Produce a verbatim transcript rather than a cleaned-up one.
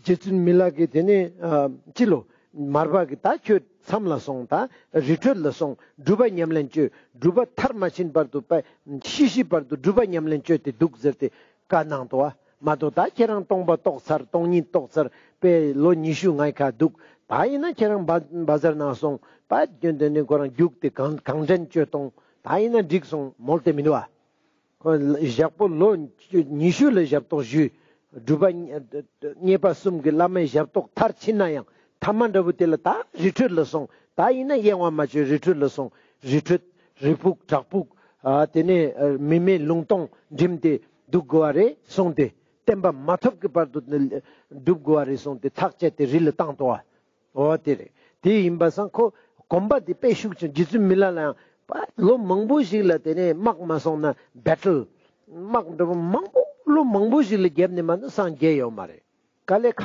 རྗེ་བཙུན་མི་ལ་གིས་དེ་ནས་ཨ་ཅི་ལོ། མར་པ་གིས་ད་ཁྱོད་མཚམས་ལ་སོང་། ད་རི་ཁྲོད་ལ་སོང་། སྒྲུབ་པ་ཉམས་ལེན་བྱོས། སྒྲུབ་པ་མཐར་མ་ཕྱིན་བར་དུ་པ་ཤི་ཤི་བར་དུ་སྒྲུབ་པ་ཉམས་ལེན་བྱོས་ཏེ་འདུག་ཟེར་ཏེ་བཀའ་གནང་འདུག་བ། མ་གཏོགས་ད་ཁྱེད་རང་སྟོང་པ་རྟོགས་ཚར། སྟོང་ཉིད་རྟོགས་ཚར། པས་ལོ་ཉི་ཤུ་ལྔའི་ཁ་འདུག་ད་ཡིན་ན་ཁྱེད་རང་བ་བ་ཟར་ནང་སོང་། པ་རྒྱུན་དུ་ནས་ཁོ་རང་རྒྱུགས་ཏེ་གང་གང་དྲན་བྱོས་གཏོང་། ད་ཡིན་ན་འགྲིག་སོང་མོལ་ཏེ་མི་འདུག་བ། ཁོ་ཞག་པོ་ལོ་ཉི་ཤུ་ལ་ཞབས་ཏོག་ཞུས། སྒྲུབ་པ་མཉེས་པ་གསུམ་གྱི་བླ་མའི་ཞབས་ཏོག་མཐར་ཕྱིན་ན་ཡང་། ཐ་མ་འདྲ་བོ་དེ་ལ་ད་རི་ཁྲོད་ལ་སོང་། ད་ཡིན་ན་གཡེང་བ་མ་བྱོས། རི་ཁྲོད་ལ་སོང་། རི་ཁྲོད། རི་ཕུག་བྲག་ཕུག་ཨ་དེ་ནས་ཨ་མི་མེད་ལུང་སྟོང་འགྲིམས་ཏེ་འདུག་དགོས་པ་རེད་གསུངས་ཏེ། བསྟན་པ་མ་ཐོབ་ཀྱི་བར་དུ་སྒྲུབ་དགོས་པ་རེད་གསུངས་ཏེ་ཐག་བཅད་དེ་རི་ལ་བཏང་འདུག་བ། འོ་དེ་རེད། དེ་ཡིན་པ་སང་ཁོ་གོམ་པ་དེ་དཔེ་ཤུགས་ཆེན། རྗེ་བཙུན་མི་ལ་ལ་ཡང་པ་ལོ་མང་པོ་ཞིག་ལ་དེ་ནས་དམག་མ་སོང་ན་བེ་ཊལ། དམག་འདྲ་པོ་མང་པོ་ལོ་མང་པོ་ཞིག་ལ་བརྒྱབ་ནས་མ་ནི་སངས་རྒྱས་ཡོད་མ་རེད། དཀའ་ལས་ཁག